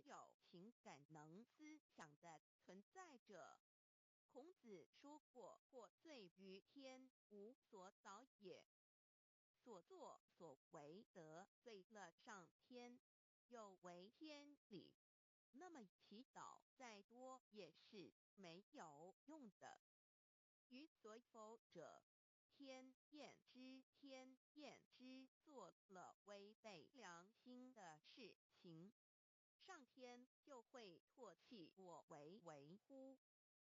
有情感能思想的存在者。孔子说过：“获罪於天，無所導也。”所作所為得罪了上天，有違天理，那麼祈禱再多也是沒有用的。於所否者，天驗之，天驗之，做了違背良心的事情，上天就會唾棄我為為乎？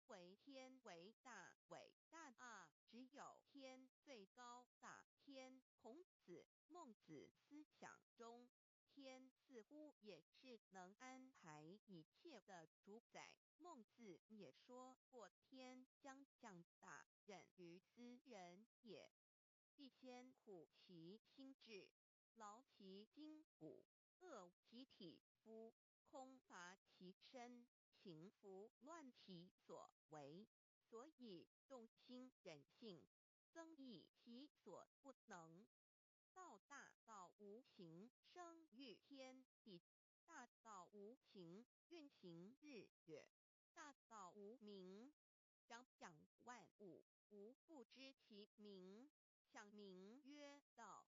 惟天為大，偉大啊！只有天最高大。天，孔子、孟子思想中，天似乎也是能安排一切的主宰。孟子也說過：“天將降大任於斯人也，必先苦其心志，勞其筋骨，餓其體膚，空乏其身。”行拂亂其所為，所以動心忍性，增益其所不能。道大道無形，生於天地；大道無形，運行日月；大道無名，長養萬物，吾不知其名，想名曰道。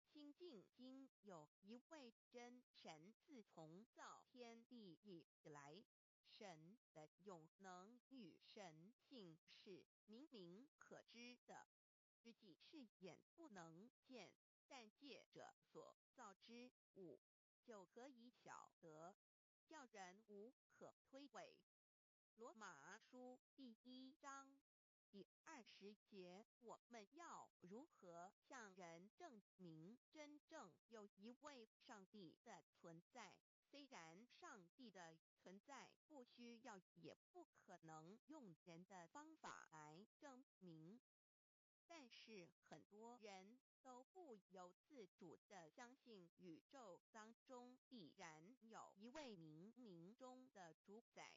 清淨經有一位真神，自從造天地以來，神的永能與神性是明明可知的，實際是眼不能見，但借著所造之物就可以曉得，叫人無可推諉。羅馬書第一章第20節，我們要如何向人證明真正有一位上帝的存在？雖然上帝的存在不需要，也不可能用人的方法來證明，但是很多人都不由自主地相信宇宙當中必然有一位冥冥中的主宰。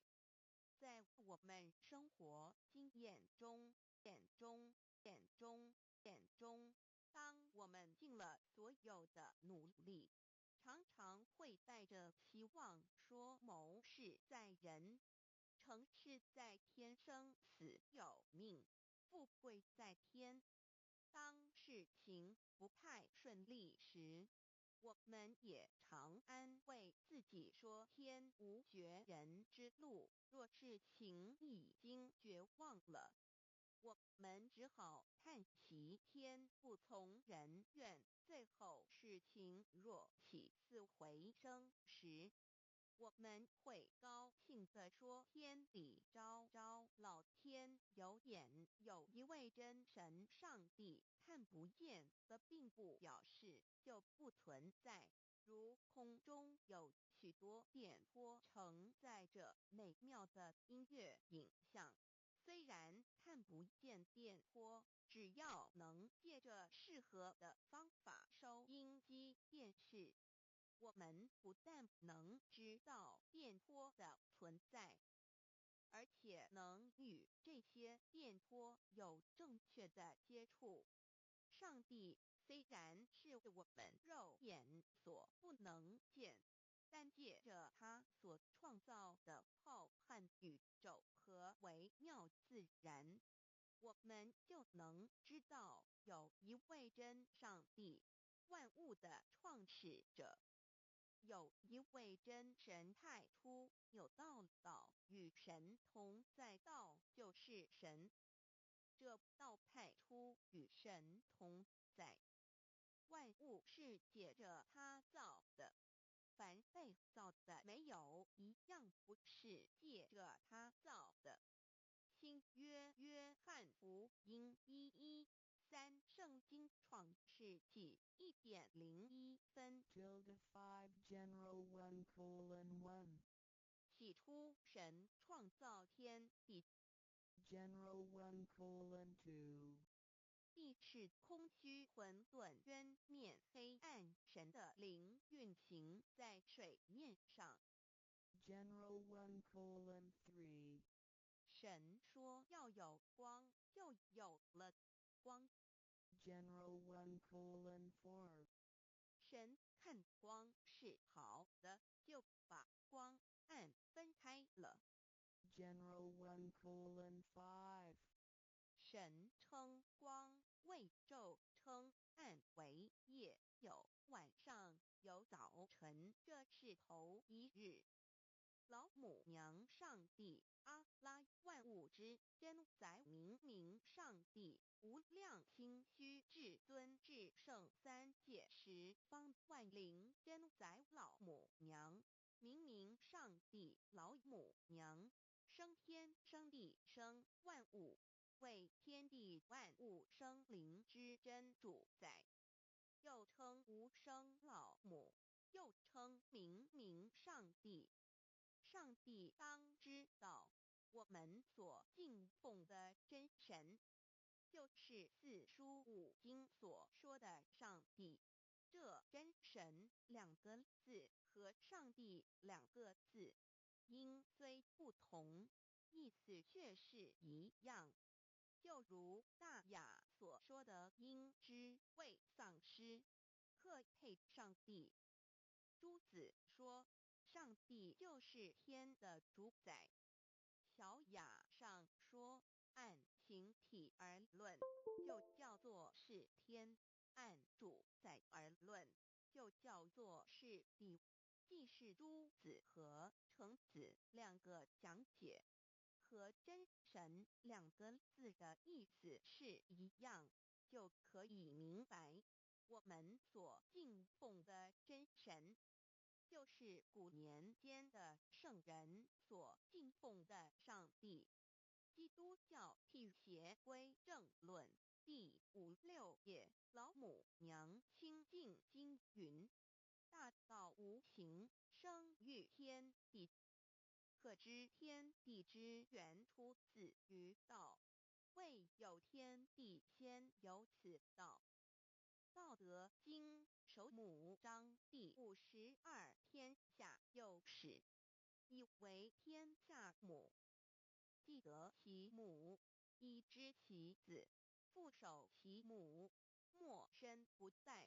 在我們生活經驗中，眼中，眼中，眼中，當我們盡了所有的努力，常常會帶着希望說謀事在人，成事在天，生死有命，富貴在天。當事情不太順利時，我們也常安慰自己說天無絕人之路。若事情已經絕望了，我們只好嘆息天不從人願。最後事情若起死回生時，我們會高興地說天理昭昭，老天有眼，有一位真神上帝，看不見的並不表示就不存在。如空中有許多電波承載著美妙的音樂影像，雖然看不見電波，只要能借著適合的方法收音機、電視，我們不但能知道電波的存在，而且能與這些電波有正確的接觸。上帝雖然是我們肉眼所不能見，但借著他所創造的浩瀚宇宙和微妙自然，我們就能知道有一位真上帝，萬物的創始者。有一位真神太初有道，道與神同在，道就是神。這道太初與神同在，萬物是借著他造的，凡被造的沒有一樣不是借著他造的。新約約翰福音1:13聖經創世紀1點01分。 Tilde 5 General 1:1. 起初神創造天地。 General 1:2. 地是空虛混沌淵面黑暗，神的靈運行在水面上。 General 1:3. 神說要有光，就有了光。 General 1:4. 神看光是好的，就把光 General 1:5. 神称光為晝，稱暗為夜，有晚上，有早晨，這是頭一日。老母娘上帝阿拉萬物之真宰明明上帝無量清虛至尊至聖三界十方萬靈真宰老母娘明明上帝老母娘生天生地生萬物，為天地萬物生靈之真主宰，又稱無生老母，又稱明明上帝。上帝當知道，我們所敬奉的真神，就是四書五經所說的上帝。這真神兩個字和上帝兩個字，音雖不同，意思卻是一樣。就如大雅所說的，應知未喪失，克配上帝。朱子說，上帝就是天的主宰。小雅上說，按形體而論，就叫做是天；按主宰而論，就叫做是地。既是朱子和程子兩個講解，和真神兩個字的意思是一樣，就可以明白我們所敬奉的真神，就是古年間的聖人所敬奉的上帝。基督教辟邪歸正論第五六頁，老母娘清淨經云：大道無形，生於天地。可知天地之源出自於道，未有天地先有此道。道德經首母章第52，天下有始，以為天下母。既得其母，以知其子，復守其母，莫身不殆。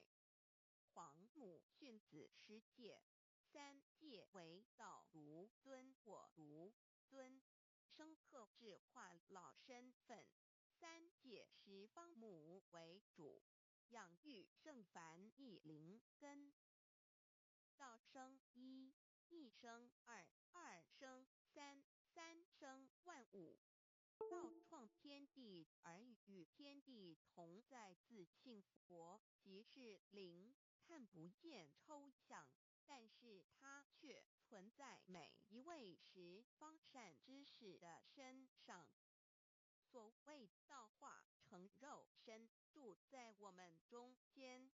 皇母訓子十誡，三誡為道獨尊我獨尊，生克制化老身份。三界十方母為主，養育聖凡一靈根。道生一，一生二，二生三，三生萬物。道創天地而與天地同在，自性佛即是靈，看不見抽象，但是它卻存在每一位十方善知識的身上。所謂道化成肉身，住在我們中間。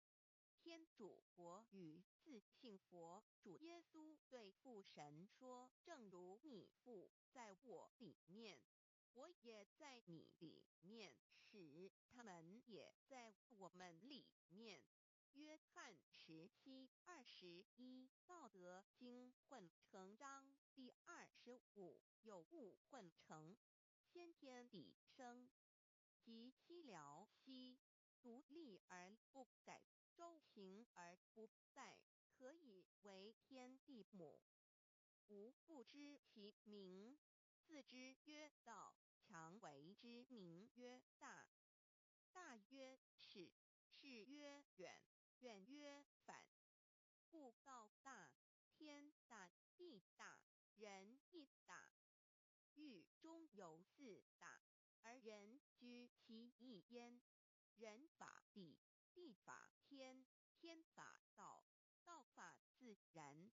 天主國與自性佛主耶穌對父神說：正如你父在我裡面，我也在你裡面，使他們也在我們裡面。約翰17:21，道德經混成章第25，有物混成，先天地生，即西療兮，獨立而不改，周行而不殆，可以為天地母。吾不知其名，自知曰道，強為之名曰大。大曰始，始曰遠，遠曰反。故道大，天大，地大，人亦大。域中有四大，而人居其一焉。人法地，地法天，天法道，道法自然。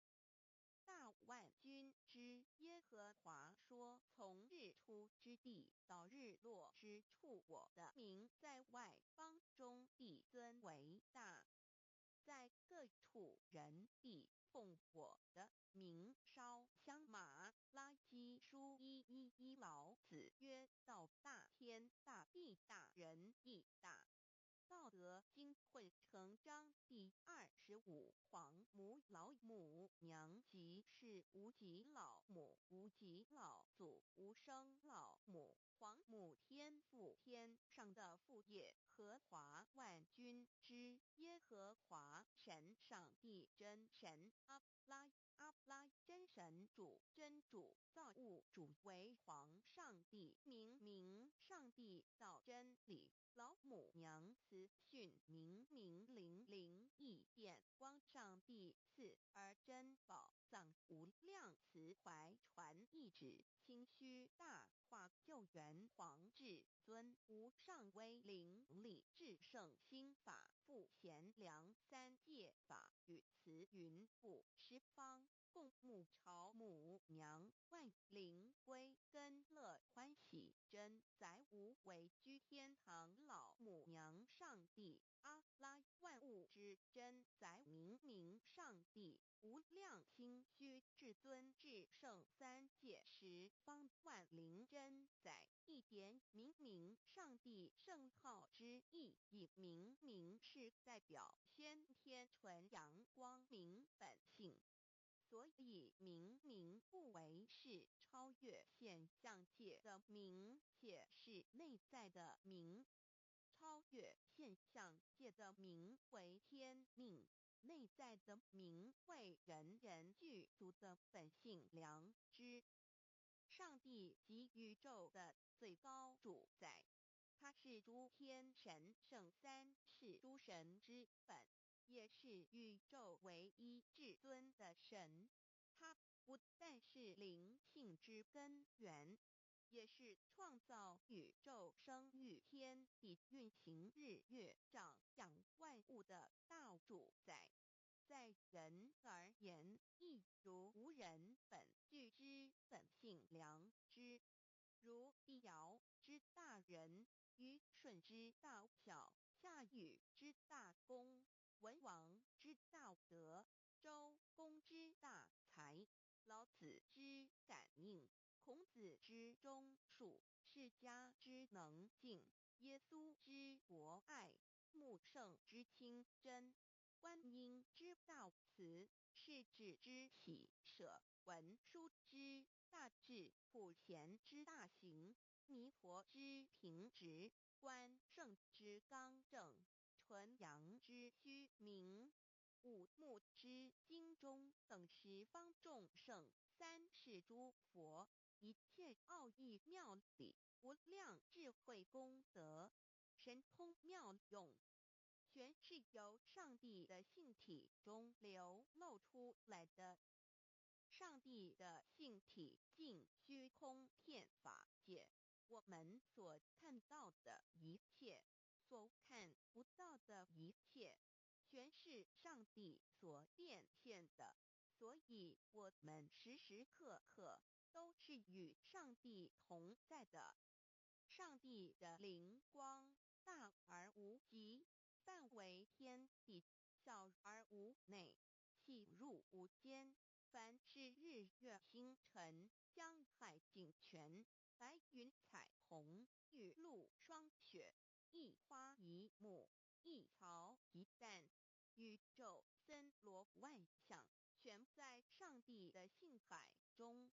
大萬軍之耶和華說：從日出之地到日落之處，我的名在外邦中必尊為大，在各處人必奉我的名燒香。馬拉基書1:1，老子曰：道大天大地大人亦大。道德經混成章第25，皇母老母娘即是無極老母、無極老祖、無生老母、皇母天父天上的父耶和華萬軍之耶和華神上帝真神阿拉阿拉真神。神主真主造物主为皇上帝明明上帝道真理老母娘慈训明明灵灵异变光上帝赐而珍宝藏无量慈怀传一旨清虚大化救援皇至尊无上威灵力至圣心法复贤良三界法与慈云布十方共母朝母娘万灵归根乐欢喜真载无为居天堂老母娘上帝阿拉万物之真载明明上帝无量清虚至尊至圣三界十方万灵真载一点明明上帝圣号之意，以明明是代表先天纯阳光明本性。所以明明不为是超越现象界的明，且是内在的明。超越现象界的明为天命，内在的明为人人具足的本性良知。上帝即宇宙的最高主宰，他是诸天神圣三世诸神之本，也是宇宙唯一至尊的神。他不但是灵性之根源，也是创造宇宙、生育天地、运行日月、长养万物的大主宰。在人而言，亦如无人本具之本性良知，如帝尧之大仁，虞舜之大孝，夏禹之大功，文王之大德，周公之大才，老子之感应，孔子之忠恕，释迦之能静，耶稣之博爱，穆圣之清真，观音之大慈，释智之喜舍，文殊之大智，普贤之大行，弥陀之平直，关圣之刚正，纯阳之虚明，五目之精中等十方众圣，三世诸佛，一切奥义妙理，无量智慧功德，神通妙用，全是由上帝的性体中流露出来的。上帝的性体尽虚空遍法界，我们所看到的一切，所看不到的一切，全是上帝所变现的。所以，我们时时刻刻都是与上帝同在的。上帝的灵光大而无极，范围天地，小而无内，气入无间。凡是日月星辰、江海井泉、白云彩虹、雨露霜雪，一花一木，一草一蛋，宇宙森罗万象，全在上帝的性海中。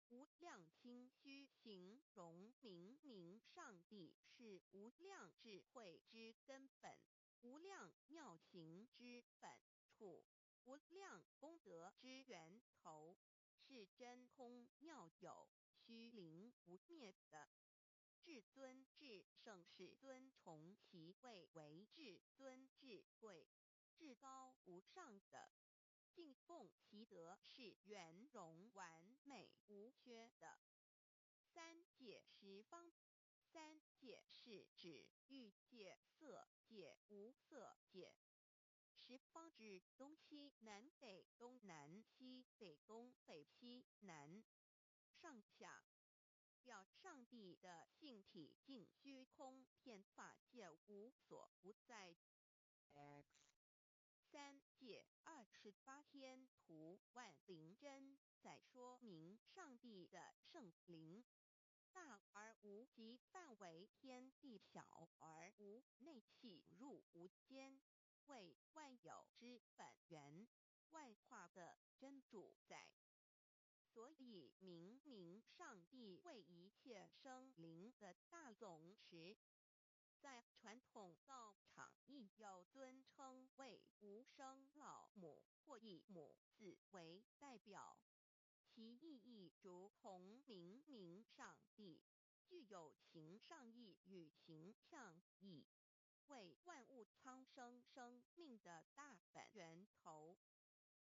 无量清虚形容明明上帝是无量智慧之根本，无量妙行之本处，无量功德之源头，是真空妙有、虚灵不灭的。至尊至圣世尊崇其位为至尊至贵、至高无上的。敬奉其德是圆融完美无缺的。三界十方，三界是指欲界、色界、无色界。十方指东西南北东南西北东北西南上下，表上帝的性体净虚空遍法界无所不在。 X 三界28天图万灵真在说明上帝的圣灵大而无极，范围天地小而无内，气入无间，为万有之本源，万化的真主宰。所以明明上帝为一切生灵的大总持。在传统道场亦有尊称为无生老母或以母子为代表。其意义如同明明上帝，具有形上义与形象义，为万物苍生生命的大本源头。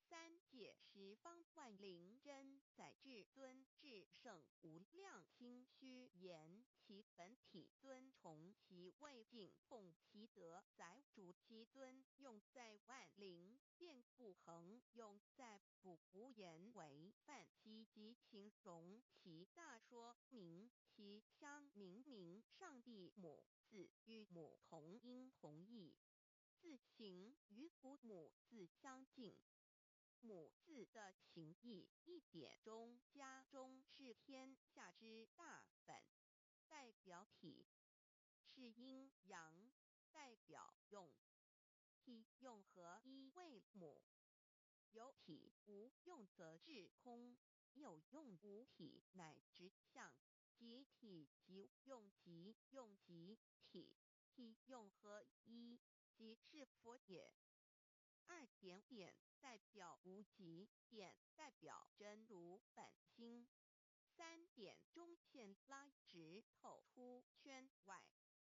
三界十方万灵真载至尊至圣无量清虚言其本体尊崇其位敬奉其德载主其尊用在万灵遍布恒用在不无言为范其及形容其大说明其相明明上帝母字与母同音同义，字形与古母字相近。母字的形义一点中加中是天下之大本，代表体，是阴阳，代表用，体用合一为母。有体无用则致空，有用无体乃直相，即体即用即用即体，体用合一，即是佛也。二点点代表无极，点代表真如本心。三点中线拉直透出圈外，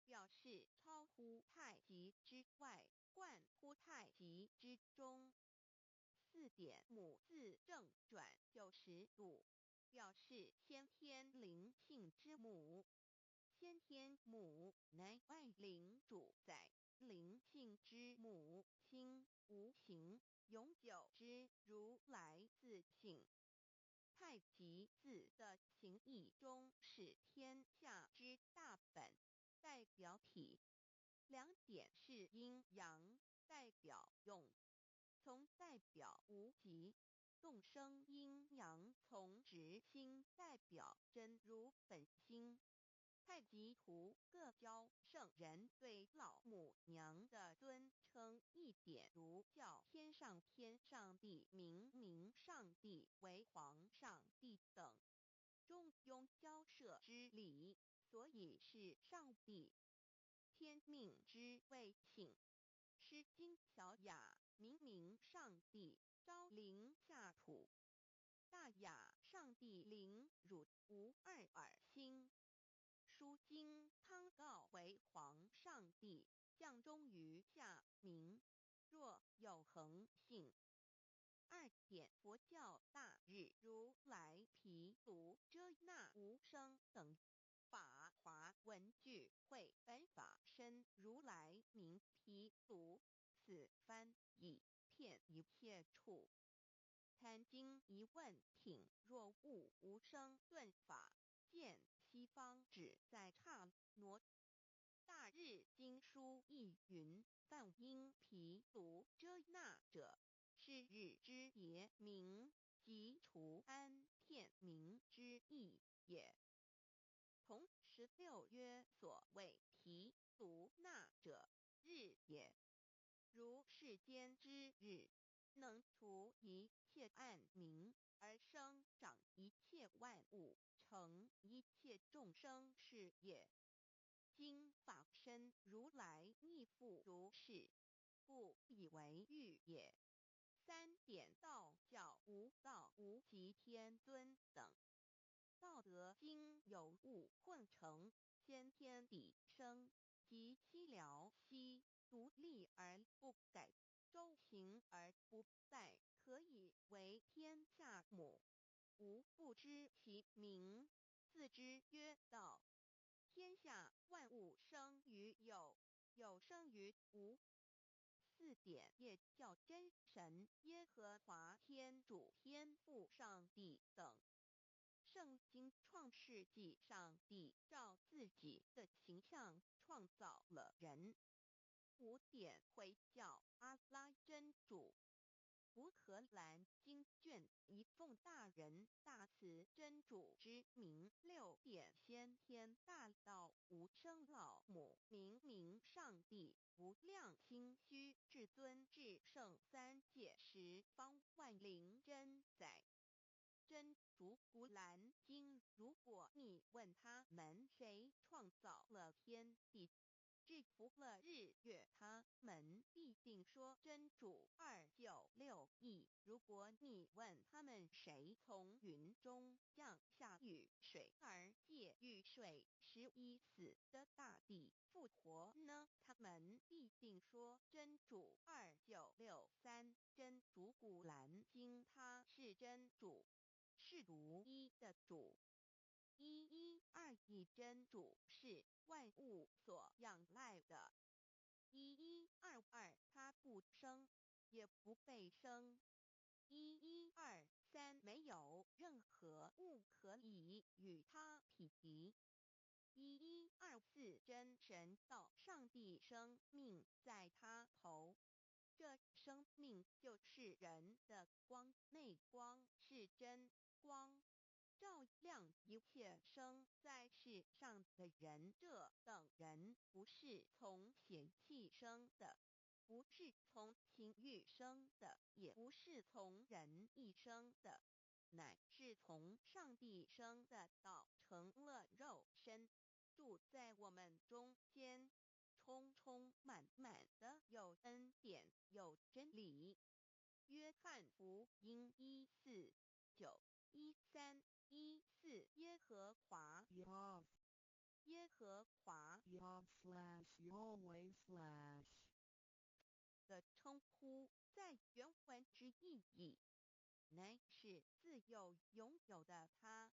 表示超乎太极之外，贯乎太极之中。四点母字正转90度，表示先天灵性之母。先天母乃万灵主宰，灵性之母，心无形，永久之如来自性。太极字的形义中是天下之大本，代表体。两点是阴阳，代表用，从代表无极，动生阴阳从直心，代表真如本心。太极图各教圣人对老母娘的尊称一点如叫天上天上帝、明明上帝为皇上帝等。中庸交涉之理，所以是上帝。天命之谓性。诗经小雅，明明上帝，昭灵下土。大雅上帝灵汝无二尔心。书经汤告为皇上帝，降终于下民。若有恒性。二点佛教大日如来毗卢遮那无生等。法华文具会本法身如来名毗卢，此翻译遍一切处。坛经一问品若悟无生顿法，见西方只在刹那。大日经书亦云：梵音毗卢遮那者，是日之别名，即除安天明之意也。同16曰：所谓毗卢那者，日也。如世间之日，能除一切暗冥，而生长一切万物，成一切众生是也。今法身如来亦复如是，故以为喻也。三点道教无道无极天尊等。道德经有物混成，先天地生，及西辽西，独立而不改，周行而不殆，可以为天下母。吾不知其名，自之曰道。天下万物生于有，有生于无。四点业教真神耶和华天主天父上帝等。圣经创世纪上帝照自己的形象创造了人。五点回教阿拉真主。古可兰经卷一奉大仁大慈真主之名。六点先天大道无生老母明明上帝无量清虚至尊至圣三界十方万灵真载。真如古兰经，如果你问他们谁创造了天地，制服了日月，他們必定說真主。2961。如果你問他們誰從雲中降下雨水，而藉雨水使已死的大地復活呢？他們必定說真主。2963。真主古蘭經，他是真主，是獨一的主。1121，真主是萬物所仰賴的。1122，他不生，也不被生。1123，沒有任何物可以與他匹敵。1124，真神道上帝生命在他頭，這生命就是人的光，那光是真光，照亮一切生在世上的人。這等人不是從血氣生的，不是從情慾生的，也不是從人意生的，乃是從上帝生的。道成了肉身，住在我們中間，充充滿滿的有恩典，有真理。約翰福音1、4、9、13、14，耶和華， Yahv 耶和華 Yahv/Yahweh/ 的稱呼，在原文之意義，乃是自有永有的他，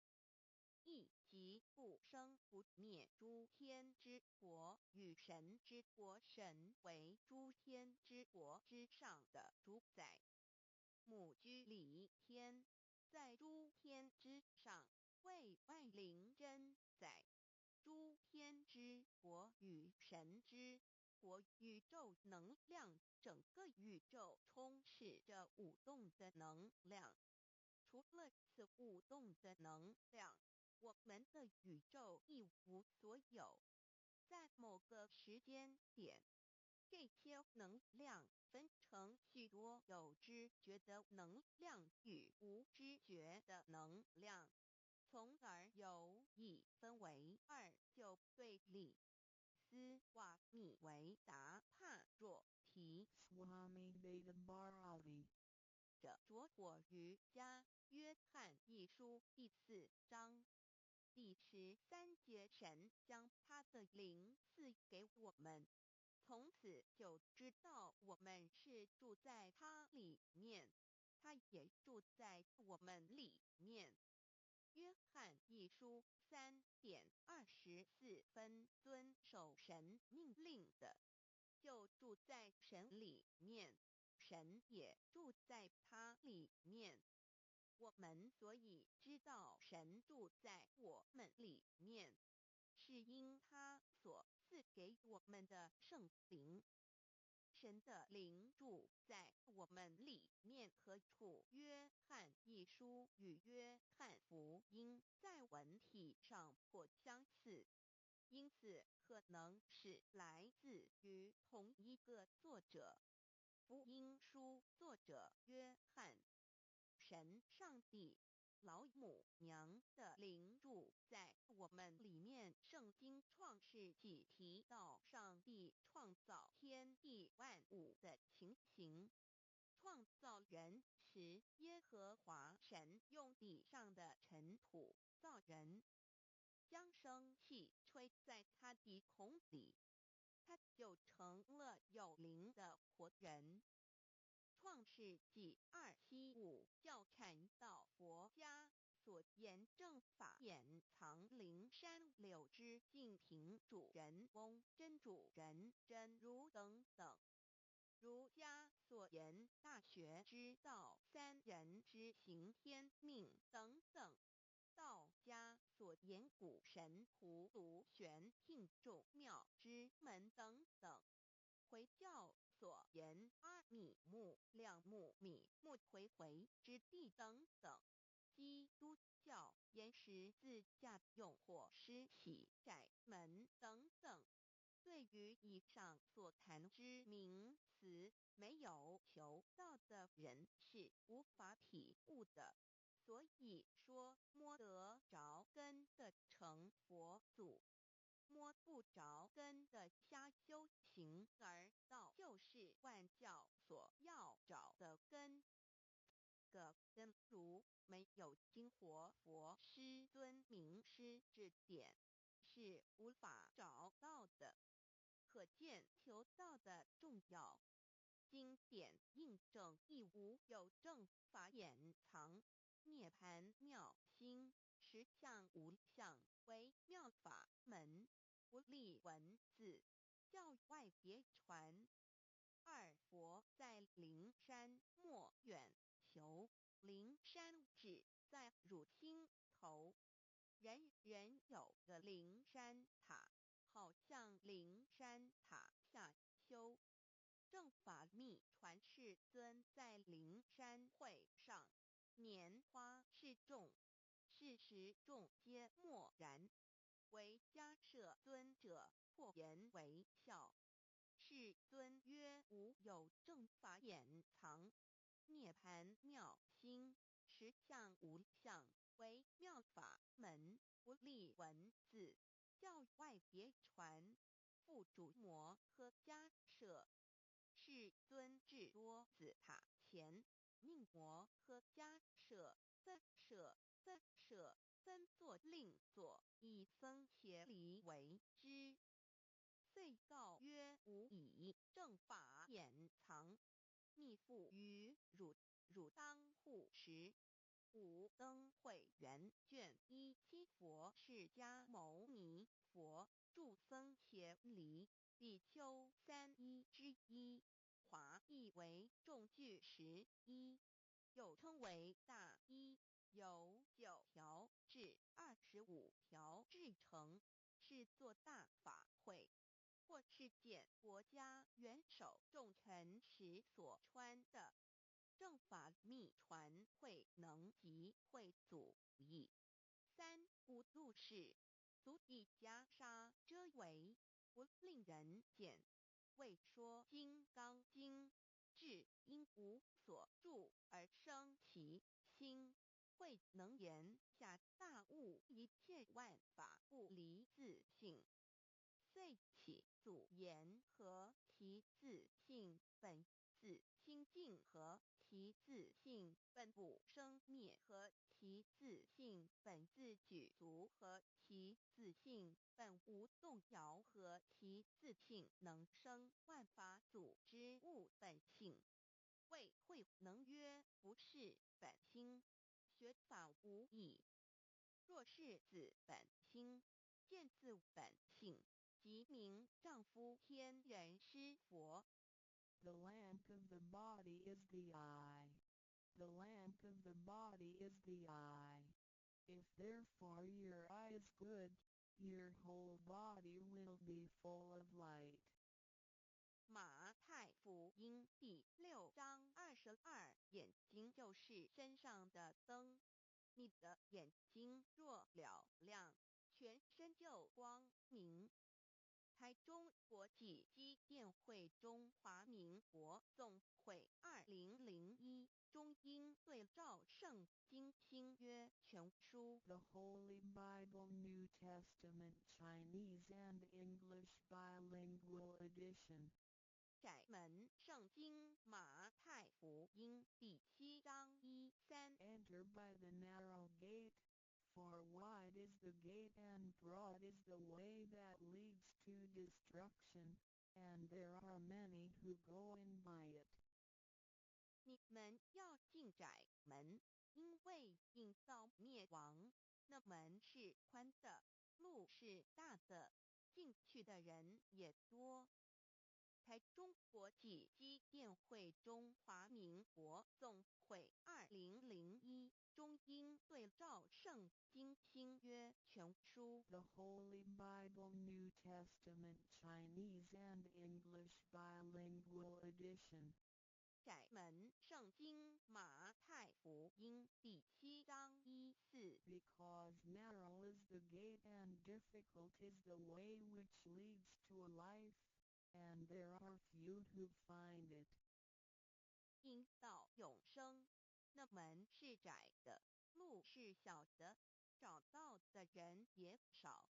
意即不生不滅。諸天之國與神之國，神為諸天之國之上的主宰。母居里天，在諸天之上，為萬靈真宰。諸天之國與神之國，宇宙能量，整個宇宙充斥着舞動的能量。除了此舞動的能量，我們的宇宙一無所有。在某個時間點，這些能量分成許多有知覺的能量與無知覺的能量，從而有一分為二就對立。斯瓦米維達帕若提 Swami Veda Bharati 的拙火瑜伽，約翰一書第4章第13節，神將他的靈賜給我們，從此就知道我們是住在他裡面，他也住在我們裡面。約翰一書3點24分，遵守神命令的，就住在神裡面，神也住在他裡面。我們所以知道神住在我們裡面，是因他所賜給我們的聖靈。神的靈住在我們裡面何處？約翰一書與約翰福音在文體上頗相似，因此可能是來自於同一個作者。福音書作者約翰。神上帝老母娘的靈住在我們裡面。聖經創世紀提到上帝創造天地萬物的情形。創造人時，耶和華神用地上的塵土造人，將生氣吹在他鼻孔裡，他就成了有靈的活人。創世紀275，教禪道佛家所言正法眼藏靈山柳枝淨瓶主人翁真主人真如等等。儒家所言大學之道，三人之行天命等等。道家所言古神葫蘆玄牝眾妙之門等等。回教所言阿米木兩木米木回回之地等等。基督教言十字架用火施洗窄門等等。對於以上所談之名詞，沒有求道的人是無法體悟的。所以說摸得著根的成佛祖。摸不着根的瞎修行，而道就是万教所要找的根。个根如没有经活佛师尊明师指点，是无法找到的。可见求道的重要。经典印证亦无有正法眼藏，涅盘妙心，实相无相，为妙法门，不立文字，教外别传。二佛在灵山莫远求，灵山只在汝心头。人人有个灵山塔，好向灵山塔下修。正法密传世尊在灵山会上，拈花示众，是时众皆默然。唯迦叶尊者破颜为笑。世尊曰：吾有正法眼藏，涅盘妙心，实相无相，为妙法门，不立文字，教外别传。付嘱摩诃迦叶。世尊至多子塔前，命摩诃迦叶僧舍僧舍僧作令作，以僧伽梨为之。遂告曰：吾以正法眼藏，密付于汝，汝当护持。五灯会元卷一七佛释迦牟尼佛住僧伽梨比丘三一之一，华译为众具十一，又称为大衣，由9条至25条制成，是做大法会或是见国家元首重臣时所穿的。正法密传慧能及慧祖译。三无录事，足以袈裟遮围，不令人见。为说金刚经，至因无所住而生其心，慧能言下大悟一切万法不离自性，遂起祖言何其自性本自清净，何其自性本不生灭，何其自性本自具足，何其自性本无动摇，何其自性能生万法组织物本性。谓慧能曰：不是本心，学法无益。若是自本心，见自本性，即名丈夫天人师佛。 The lamp of the body is the eye. The lamp of the body is the eye. If therefore your eye is good, your whole body will be full of light. 马太福音第6章22，眼睛就是身上的灯。你的眼睛若嘹亮，全身就光明。台中国际基甸会中华民国总会2001中英对照圣经新约全书。 The Holy Bible New Testament Chinese and English Bilingual Edition. 窄门圣经马太福音第7章1、3。 Enter by the narrow gate, for wide is the gate and broad is the way that leads to destruction, and there are many who go in by it. 你們要進窄門，因為引到滅亡，那門是寬的，路是大的，進去的人也多。台中國際基甸會中華民國總會2001中英對照聖經新約全書。 The Holy Bible New Testament Chinese and English Bilingual Edition. 窄門聖經馬太福音第7章1、4。 Because narrow is the gate and difficult is the way which leads to life, and there are few who find it. 引到永生，那門是窄的，路是小的，找到的人也少。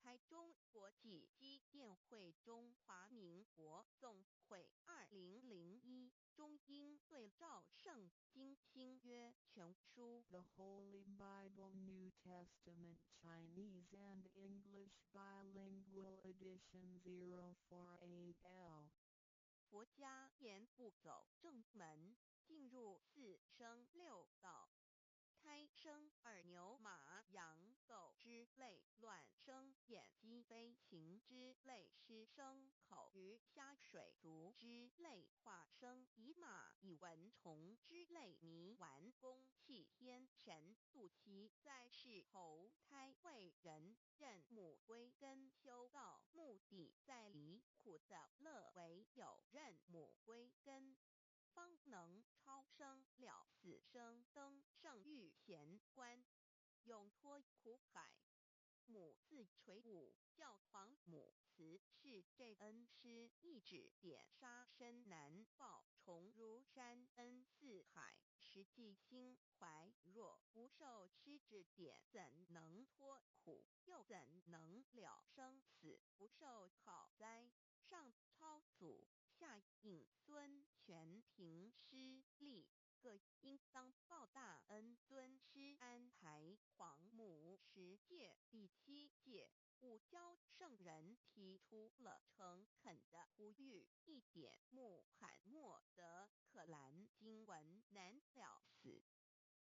台中国际基甸会中华民国总会2001中英对照圣经新约全书。 The Holy Bible New Testament Chinese and English Bilingual Edition 048L. 佛家言不走正门，进入四生六道，胎生耳牛马羊狗之类，卵生眼鸡飞禽之类，湿生口鱼虾水族之类，化生以马以蚊虫之类，泥丸宫气天神肚脐在世投胎为人，认母归根修道，目的在离苦得乐，唯有认母归根，方能超生了死生登圣欲贤关，永脱苦海。母自垂五教皇母慈是这恩师一指点杀身难报重如山恩似海，实际心怀若不受师指点，怎能脱苦？又怎能了生死？不受考哉？上超祖，下应孙，全凭师力，各应当报大恩。尊师安排皇母十戒第七戒，五教圣人提出了诚恳的呼吁：一点穆罕默德可兰经文难了死，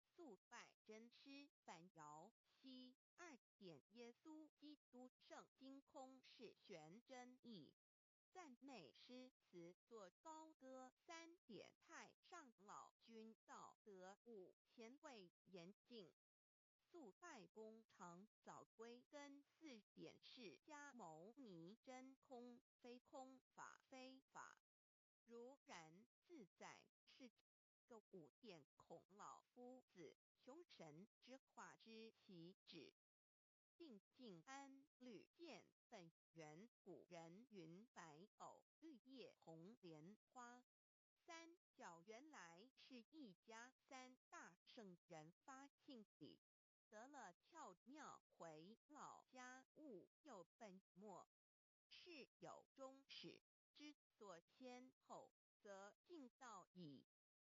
速拜真师反遥西。二点耶稣基督圣经空是玄真义。赞美诗词作高歌。三点太上老君道德五前卫严禁。速拜功成早归根。四点释迦牟尼真空非空法非法，如然自在是个五点孔老夫子穷神之化之其旨。定静安履见本源古人云白藕绿叶红莲花。三角原来是一家三大圣人发庆礼，得了窍妙回老家物有本末，事有终始，知所先后，则近道矣。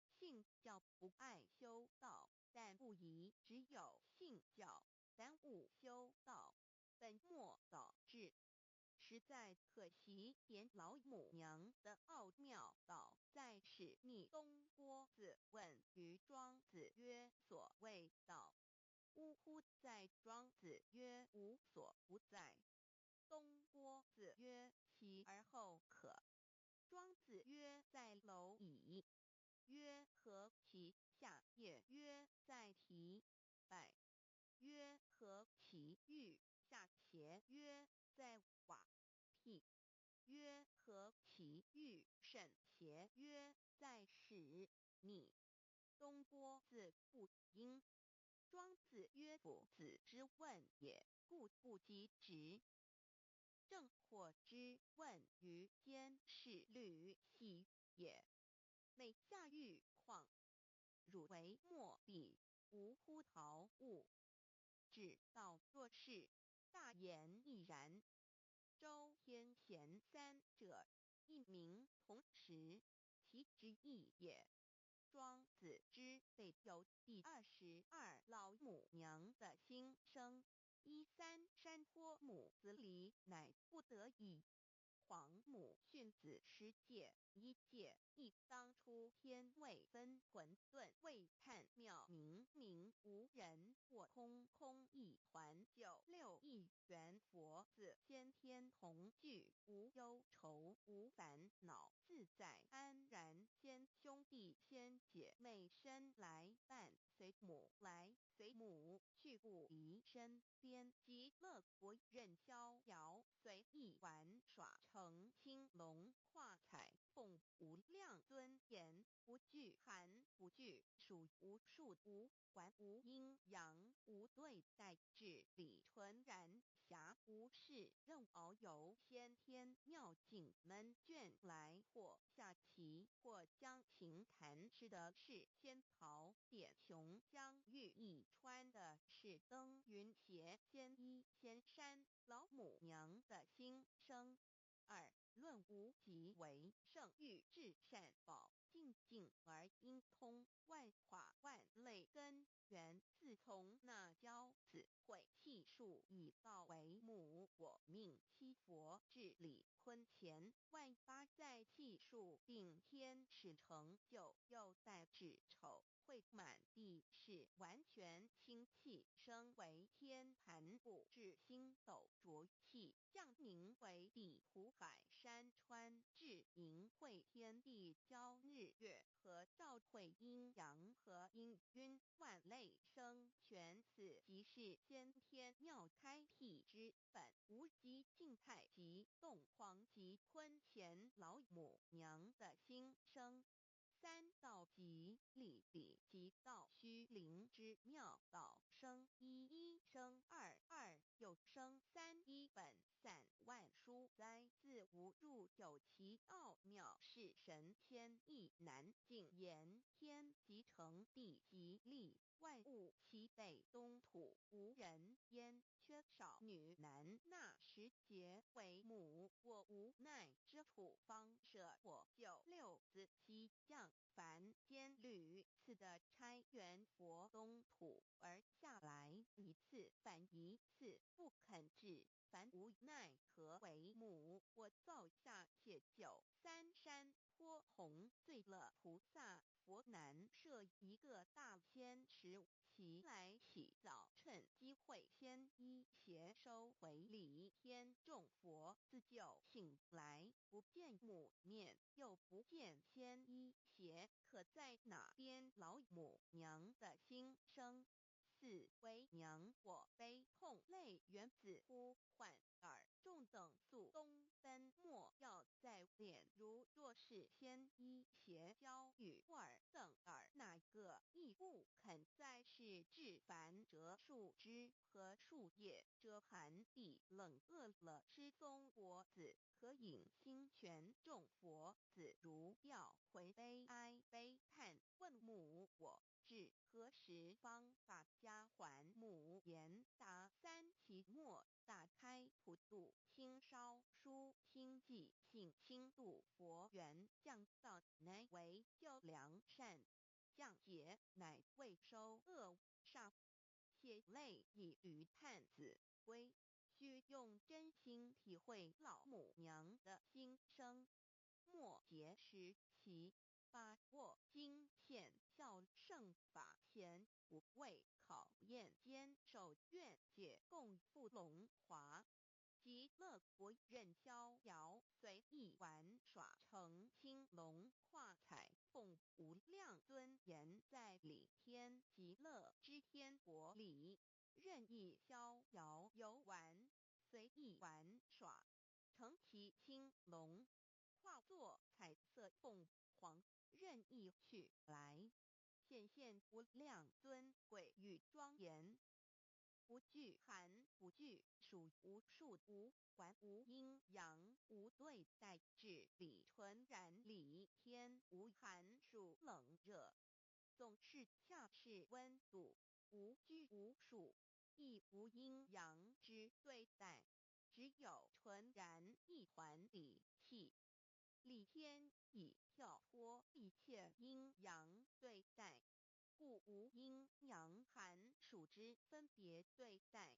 信教不爱修道，但不宜只有信教，耽误修道，本末倒置，实在可惜。点老母娘的奥妙道在使逆东郭子问于庄子曰：所谓道，呜呼哉！庄子曰：无所不在。东郭子曰：其而后可。庄子曰：在蝼蚁。曰：何其下也？曰：在提败。曰：何其欲下邪？曰：在瓦辟。曰：何其欲甚邪？曰：在使逆。东郭子不应。庄子曰：夫子之问也，故不及直。正火之问于监视履喜也。每下欲况，汝为莫比，无乎陶物。指道若是，大言亦然。周天贤三者，一名同时，其之意也。庄子之备有第22老母娘的心声。一三山坡母子离，乃不得已。皇母训子十戒，一戒一当初天未分混沌未探妙明明无人我空空一环九六一元佛子先天同具无忧愁无烦恼自在安然先兄弟先姐妹身来伴随母来随母去不离身边极乐国任逍遥随意玩耍乘青龙跨彩凤无量尊严不惧寒不惧暑无数无管无阴阳无对待至理纯然暇无事任遨游先天妙境门卷来或下棋或将琴弹吃的是仙桃点琼浆玉衣穿的是登云鞋仙衣仙衫老母為勝欲至善寶淨境而應通萬化萬類根源。自從那憍子悔氣數已到為母我命七佛至禮坤乾萬八載氣數定天使成就又帶至丑會滿地是完全清氣升為天盤布至星斗濁氣降寧為地湖海山川至盈會天地交日月和照會陰陽和氤氲萬類生全此即是先天妙開闢之本無機靜態及動黃及坤乾老母娘的心聲。三道即理理即道虛靈之妙道生一一生二二又生三一本散萬殊哉自無入有其奧妙是神仙亦難盡言天即成地即立萬物齊備東土無人煙缺少女男那時節為母我無奈之處方捨我九六子西降凡間屢次的差元佛東土而下來一次反一次不肯至凡無奈何為母我造下且九三山坡紅醉了菩薩佛難設一個大仙池起來洗澡趁機會先衣鞋收回禮天眾佛自救醒來不見母面又不見仙衣鞋可在哪邊老母娘的心聲四為娘我悲痛淚源自呼喚爾眾等速東奔莫要再戀如若是仙衣鞋交與爾等爾哪個亦不肯再是至凡折樹枝和樹葉遮寒地冷餓了吃松果子可飲清泉眾佛子如吊魂悲哀悲嘆問母我至何時方把家還母言答三期末打開普度清燒書清寂性輕度佛緣降道乃為救良善降劫乃為收惡煞血淚以與嘆子歸須用真心體會老母娘的心聲末節時期把握經顯孝聖法前無畏考驗堅守願解共赴龍華極樂國任逍遙隨意玩耍成青龍化彩鳳無量尊嚴在理天極樂之天國裡任意逍遙遊玩隨意玩耍乘其青龍化作彩色鳳凰任意去來顯現無量尊貴與莊嚴不懼寒不懼暑無數無管無陰陽無對待至理純然理天無寒暑冷熱總是恰是溫度無拘無束亦無陰陽之對待只有純然一團理氣理天已跳脫一切陰陽對待故無陰陽寒暑之分別對待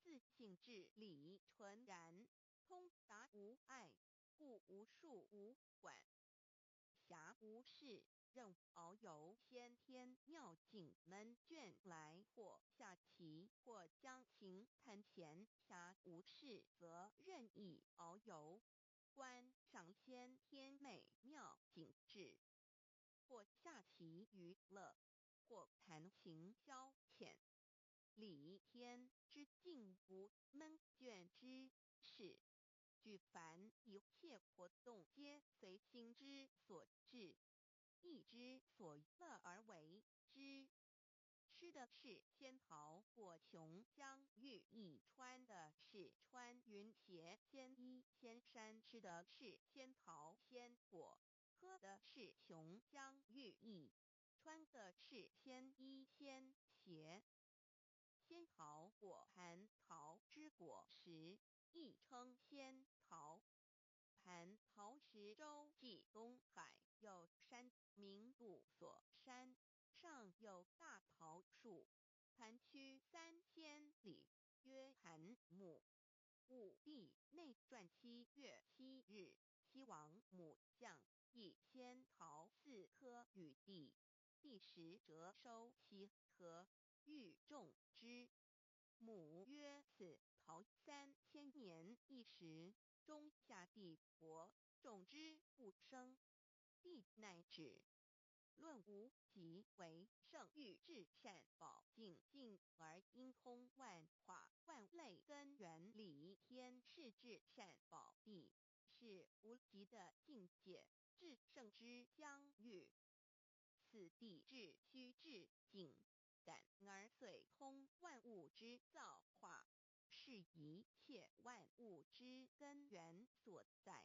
自性至理純然通達無礙故無數無管轄無事任遨遊先天妙境悶倦來或下棋或將琴彈閒暇無事則任意遨遊觀賞先天美妙景致或下棋娛樂或彈琴消遣理天之境無悶倦之事舉凡一切活動皆隨心之所至意之所樂而為之吃的是仙桃果瓊漿玉液穿的是穿雲鞋仙衣仙衫吃的是仙桃仙果喝的是瓊漿玉液穿的是仙衣仙鞋仙桃果蟠桃之果實亦稱仙桃。蟠桃十洲际东海有山，名度所山，上有大桃树，盘曲3000里，曰檀木。武帝内传7月7日，西王母降一仙桃四颗与帝，帝时折收其核，欲种之。母曰：此桃3000年一时，终下地薄，种之不生。帝乃止。论无极为圣域至善宝净净而应通万化万类根源理天是至善宝地，是无极的境界，至圣之疆域。此地至虚至静，感而遂通万物之造化，是一切万物之根源所在。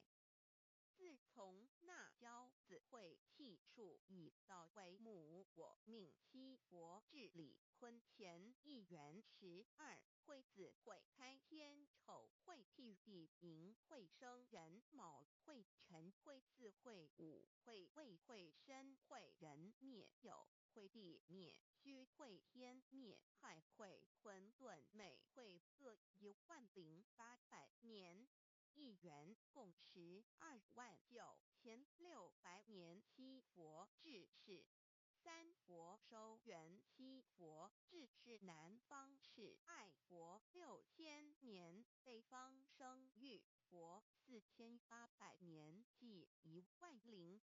自从那骄子会气数以道为母，我命七佛至理坤乾一元12会子会开天丑会辟地寅会生壬卯会辰会巳会午会未会申会壬灭酉会地灭戌会天灭亥会混沌每会各10800年。一元共129600年，七佛治世。三佛收元七佛治世南方是爱佛6000年，北方生育佛4800年，计10800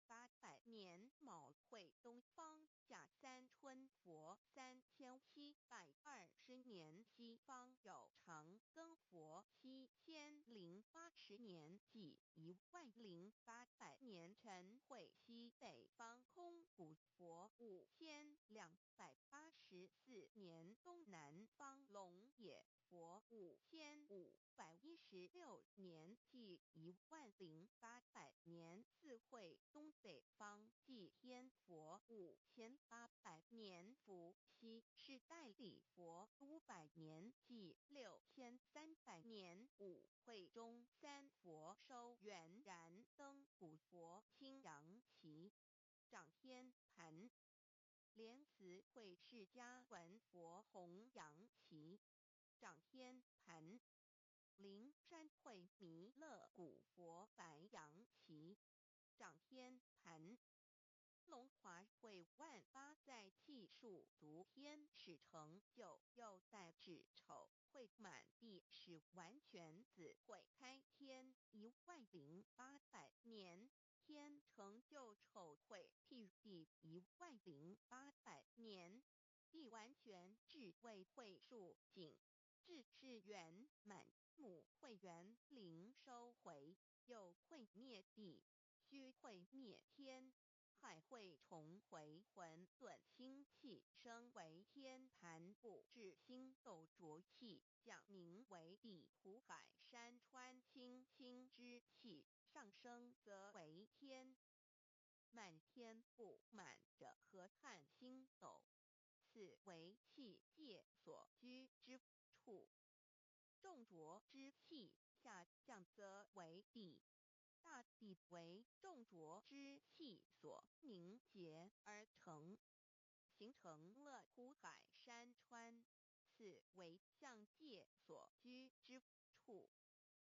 年。卯会东方甲三春佛3720年，西方有长庚佛7080年，计10800年。辰会西北方空古佛5284年，东南方龙也佛5516年，计10800年。巳会东北方祭天佛5800年，伏羲是代理佛500年，计6300年。午会中三佛收元燃灯古佛青阳旗掌天盘，莲慈会释迦文佛弘扬旗掌天盘，灵山会弥勒古佛白羊旗掌天盘，龙华会万八在气数足天使成就，又在子丑会满地使完全子会开天10800年，天成就丑会辟地10800年，地完全智慧会数景，智是圆满母会元灵收回，又会灭地，虚会灭天。亥会重回混沌清气，升为天盘布至星斗浊气，降凝为地土海山川清清之气，上升则为天。满天布满着河汉星斗，此为气界所居之处。众浊之气下降则为地。大地为众浊之气所凝结而成，形成了湖海山川，此为象界所居之处。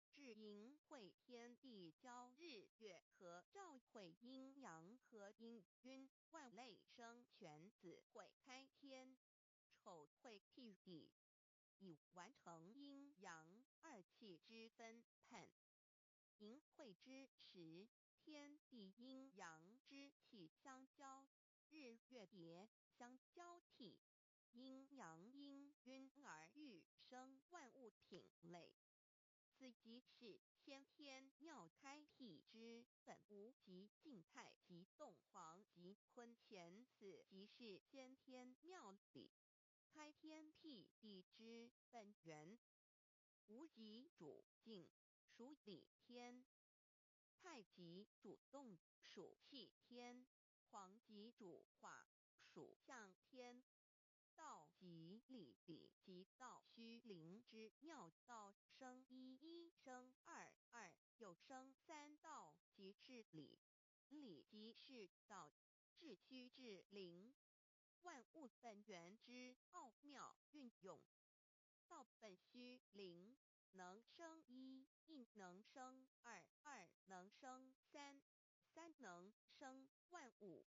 至寅会天地交日月合照会阴阳合阴晕万类生全子会开天，丑会辟地，以完成阴阳二气之分判。寅会之时，天地阴阳之气相交，日月叠相交替，阴阳氤氲而育生万物品类。此即是先天妙开辟之本无极静态极动黄极坤乾，此即是先天妙理开天辟地之本源。无极主静，属理天；太极主动，属气天；黄极主化，属象天。道即理，理即道虚灵之妙道，生一一生二二，又生三道。即是道，致虚致灵，万物本源之奥妙运用。道本虚灵，能生一，亦能生二，二能生三，三能生万物。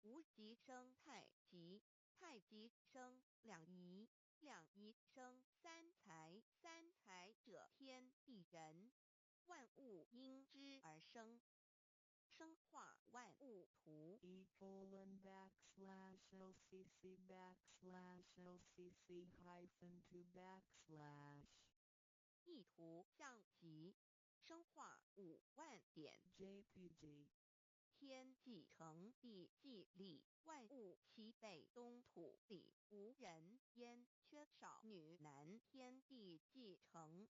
无极生太极，太极生两仪，两仪生三才，三才者天地人，万物因之而生。生化万物图。 E:\LCC\LCC-2\. 意图象集，生化5万点 JPG. 天既成地既立，万物齐备东土里，无人烟，缺少女男。天地既成，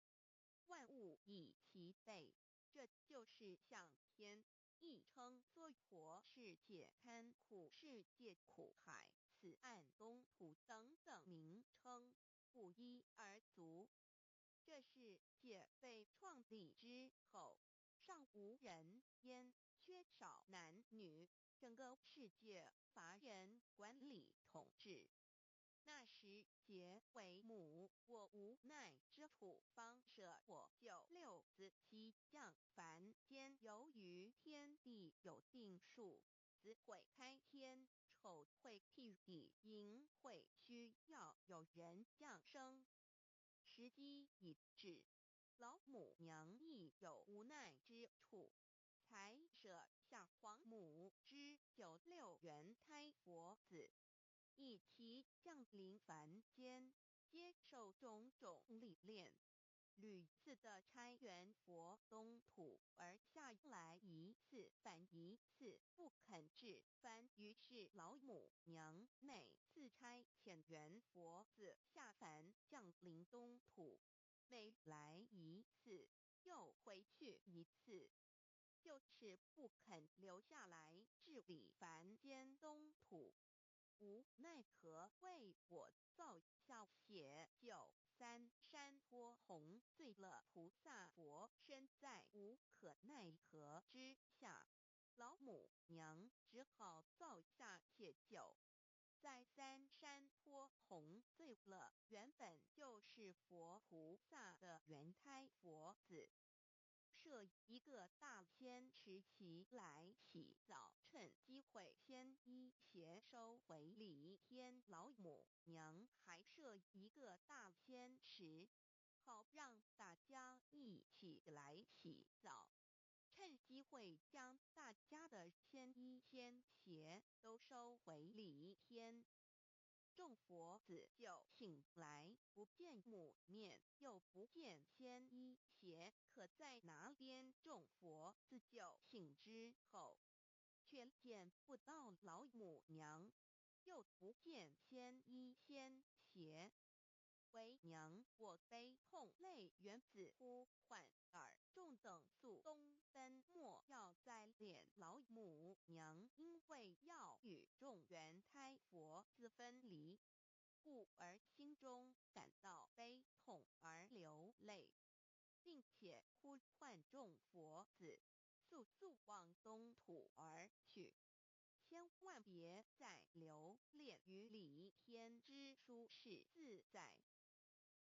万物已齐备，这就是象天，亦称娑婆世界、堪苦世界、苦海、此岸东土等等名称，不一而足。这世界被创立之后，尚无人烟，缺少男女，整个世界乏人管理统治。那时劫为母，我无奈之处，方舍我九六子悉降凡间。由于天地有定数，子会开天，丑会辟地，寅会需要有人降生。时机已至，老母娘亦有无奈之处，才舍下皇母之九六元胎佛子，一齐降临凡间，接受种种历练，屡次的差元佛东土而下来一次返一次，不肯至凡。于是老母娘每次差遣元佛子下凡降临东土，每来一次又回去一次，就是不肯留下来治理凡间东土。无奈何为我造下写九三山坡红醉了菩萨佛身，在无可奈何之下，老母娘只好造下写九，在三山坡红醉了原本就是佛菩萨的元胎佛子，设一个大仙池起来洗澡，趁机会先衣鞋收回礼天老母娘还设一个大仙池，好让大家一起来洗澡，趁机会将大家的仙衣仙鞋都收回礼天。众佛子就醒来，不见母面，又不见仙衣鞋，可在哪边？众佛子就醒之后，却见不到老母娘，又不见仙衣仙鞋。为娘我悲痛泪源子呼唤尔众等速东奔，莫要再怜老母娘，因为要与众元胎佛子分离，故而心中感到悲痛而流泪，并且呼唤众佛子速速往东土而去，千万别再留恋于离天之舒适自在。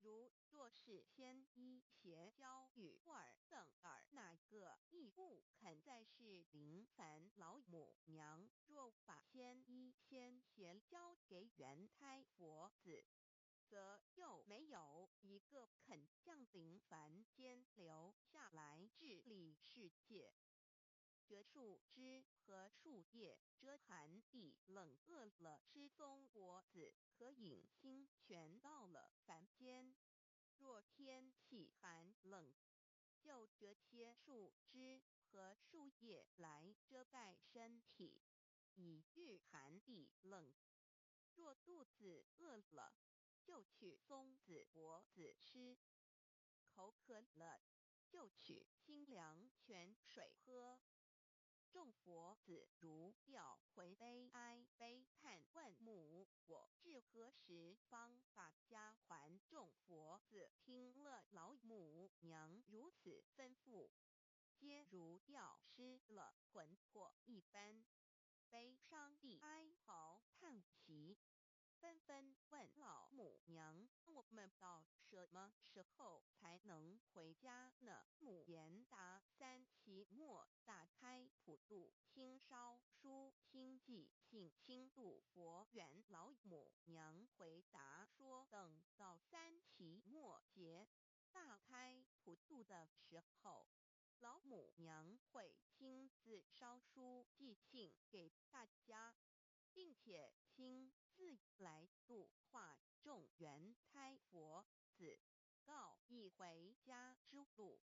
如若是仙衣鞋交与尔等尔哪个亦不肯再是临凡老母娘，若把仙衣仙鞋交给元胎佛子，则又没有一个肯降临凡间留下来治理世界。折树枝和树叶遮寒地冷，饿了吃松果子，可饮清泉。到了凡间，若天气寒冷，就折些树枝和树叶来遮盖身体，以御寒地冷。若肚子饿了，就取松子果子吃；口渴了，就取清凉泉水喝。众佛子如吊魂悲哀悲叹问母：我至何时方把家还？众佛子听了老母娘如此吩咐，皆如掉失了魂魄一般，悲伤地哀嚎叹息，纷纷问老母娘：“我们到什么时候才能回家呢？”母言答：三期末大开普度亲烧书亲寄信亲度佛缘。老母娘回答说：等到三期末节大开普度的时候，老母娘会亲自烧书寄信给大家，并且亲自来度化众缘胎佛子，告以回家之路。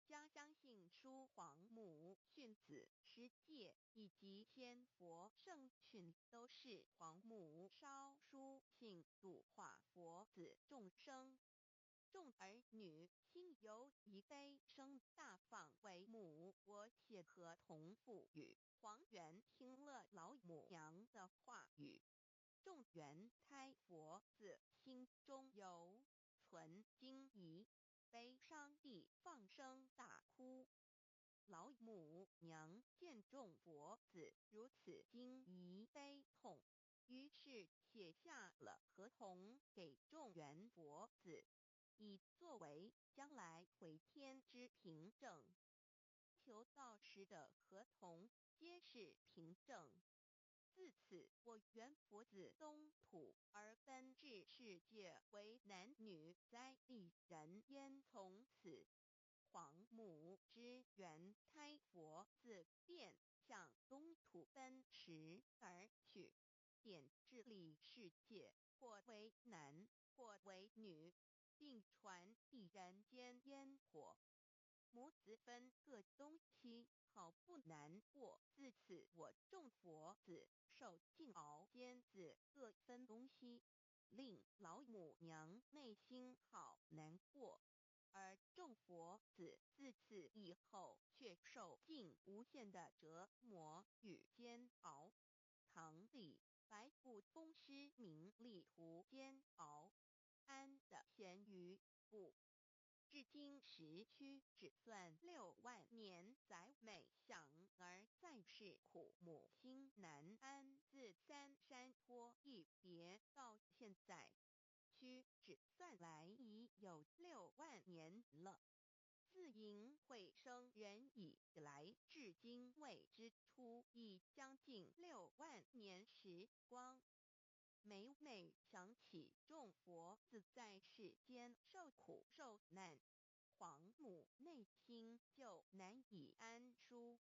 家相信书皇母训子十戒以及仙佛圣训，都是皇母烧书信度化佛子众生。众儿女心有一悲声大放为母，我写合同父语。黄元听了老母娘的话语，众缘胎佛子心中犹存惊疑，悲伤地放声大哭。老母娘见众佛子如此惊疑悲痛，于是写下了合同给众缘佛子，以作为将来回天之凭证。求道时的合同皆是凭证。自此，我缘佛子东土而奔至世界为男女灾地人烟。从此，皇母之缘胎佛子便向东土奔驰而去，点治理世界，或为男，或为女，并传递人间烟火。母子分各东西，好不难过。自此，我众佛子受尽熬煎子各分东西，令老母娘内心好难过。而众佛子自此以后，却受尽无限的折磨与煎熬。唐李白不风师名利途煎熬，安得闲于不？至今时屈指算6万年，载每想而在世苦母心难安。自三山坡一别到现在，屈指算来已有6万年了。自迎会生人以来，至今未知出，已将近6万年时光。每每想起众佛子在世间受苦受难，皇母内心就难以安舒。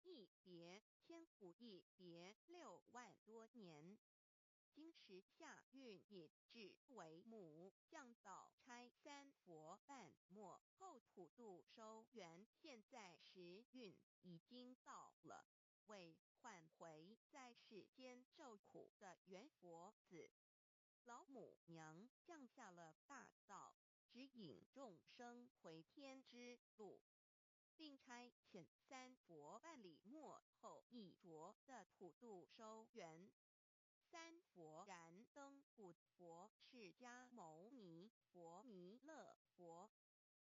一别千古，一别6万多年。今时下运已至，为母降道差三佛半末后普度收缘。现在时运已经到了，为唤回在世间受苦的缘佛子，老母娘降下了大道，指引众生回天之路，并差遣三佛办理末后一着的普度收缘。三佛燃灯古佛、释迦牟尼佛、弥勒佛，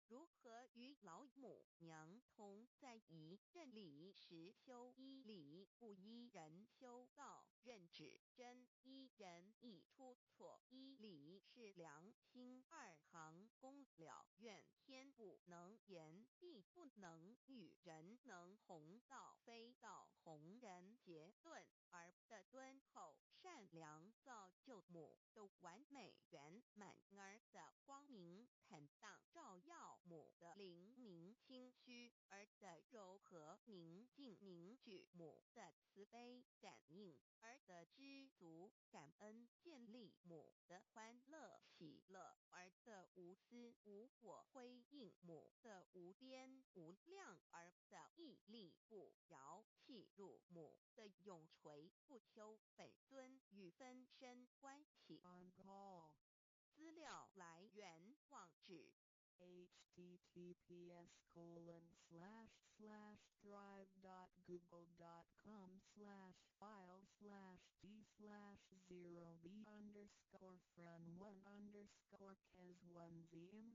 如何与老母娘同在一任理实修一理不依人修道任指真一人一出错一理是良心二行功了愿天不能言地不能语人能弘道非道弘人结论而的敦厚善良造就母的完美圆满儿的光明坦荡照耀母的灵明清虚儿的柔和宁静凝聚母的慈悲感应儿的知足感恩建立母的欢乐喜乐儿的无私无我辉映母的无边无量儿的毅力不摇契入母的永垂不朽本尊与分身关系。 On call. 资料来源网址 https://drive.google.com/file/d/0b_fren1_ Has 1 Z M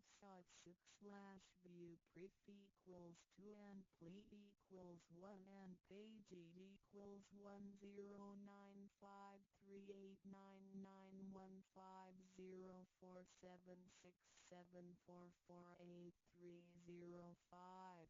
6 /view pref equals 2 and ple equals 1 and page equals 109538991504767448305.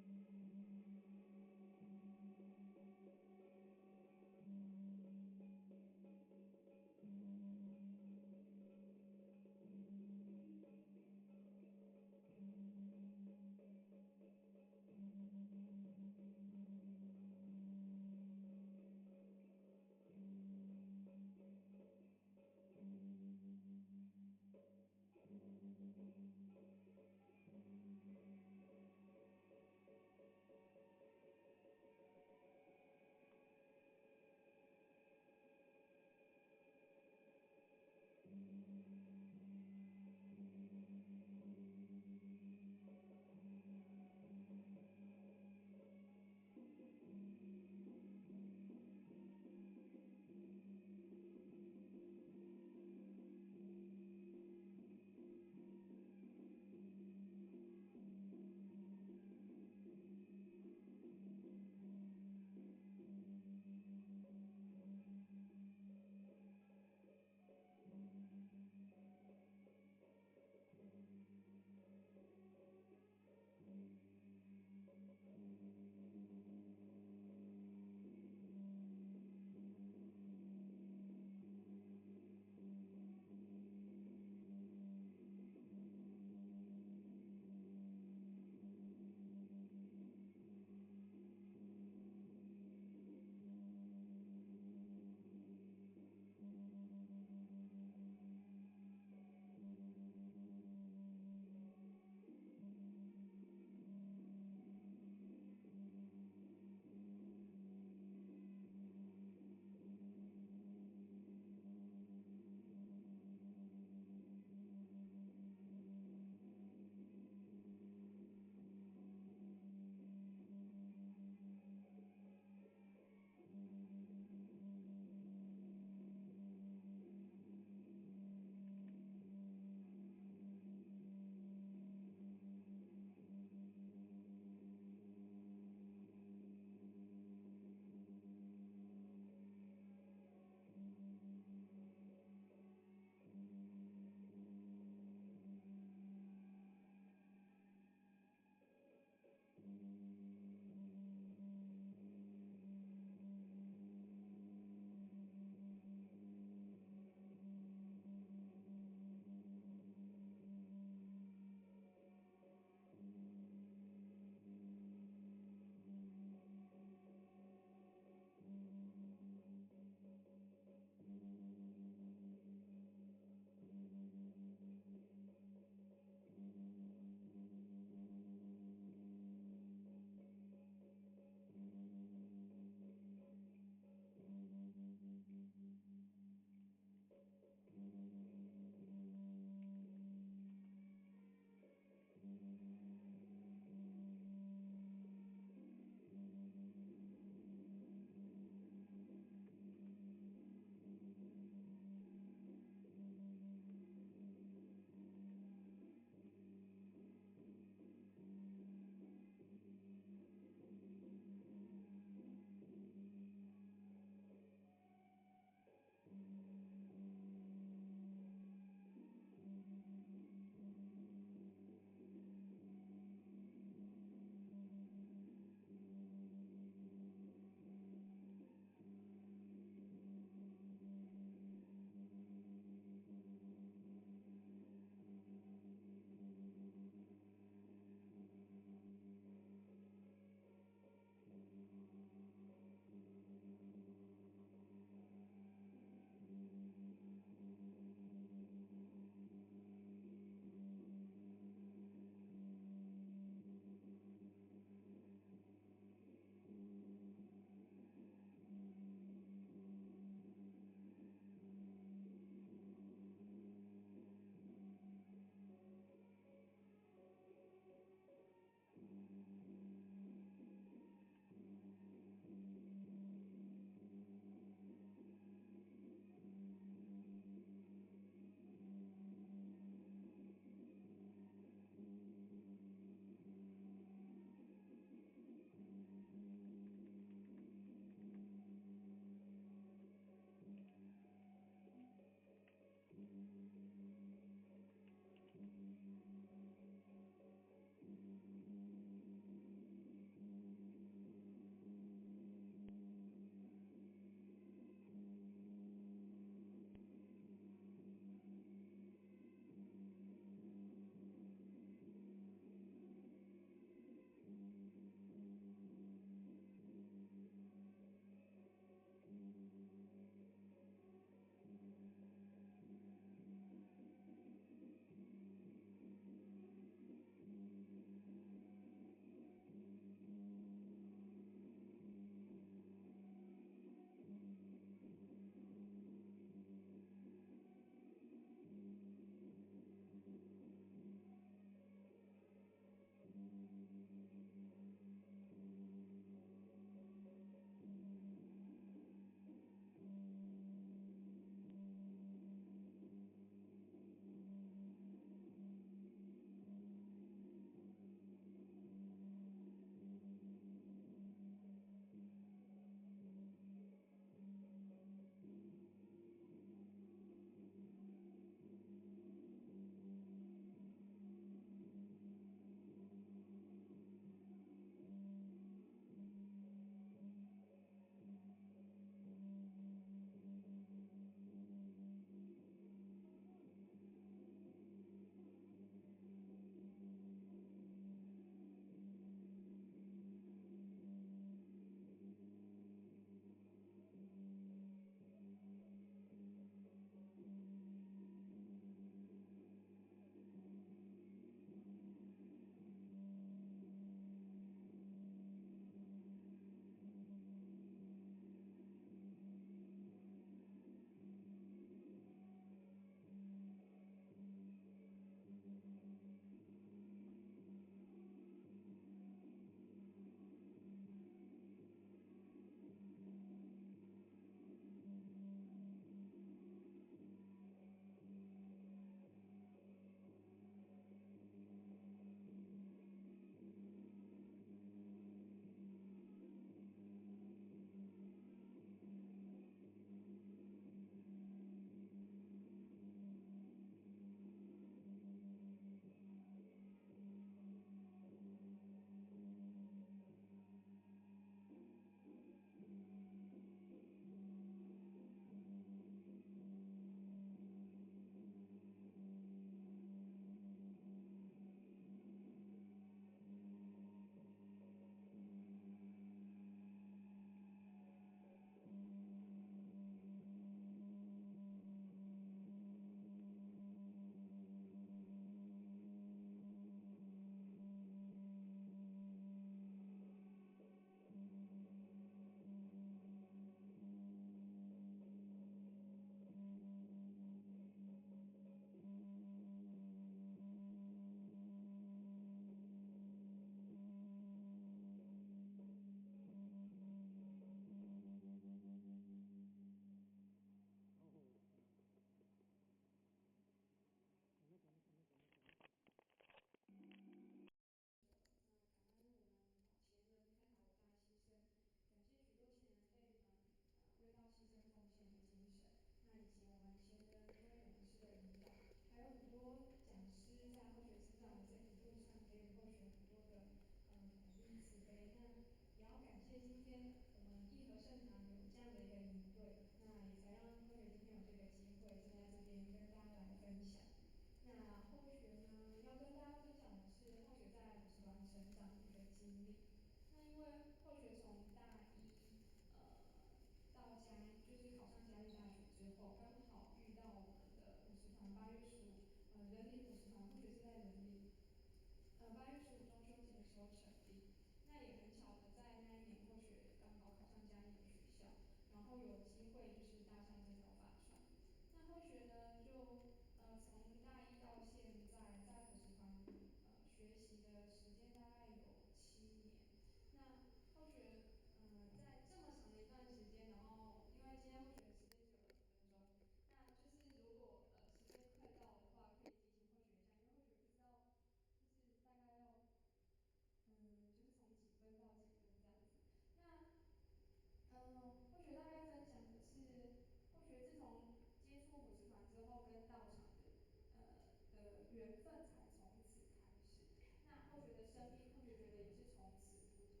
緣分才從此開始。那後學的生命，後學覺得也是從此不同。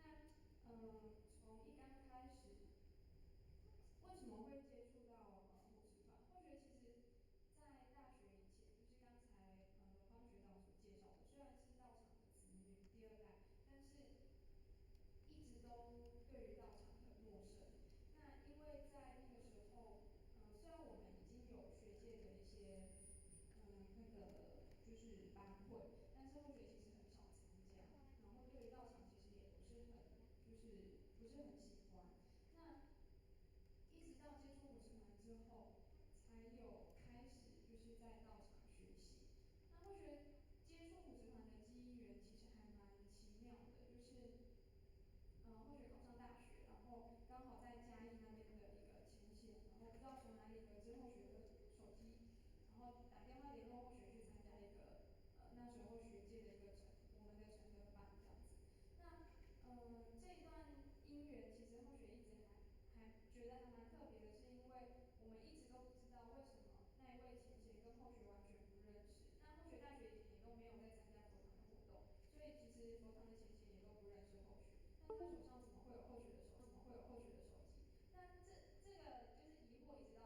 那從一剛開始，為什麼會接觸到護持團？後學其實在大學以前，就是剛才榮芳學長所介紹的，雖然是道場的子女第二代，但是一直都對於道場很陌生。那因為在那個時候，雖然我們已經有學界的一些那個就是班會，但是後學其實很少參加，然後對於道場其實也不是很就是不是很喜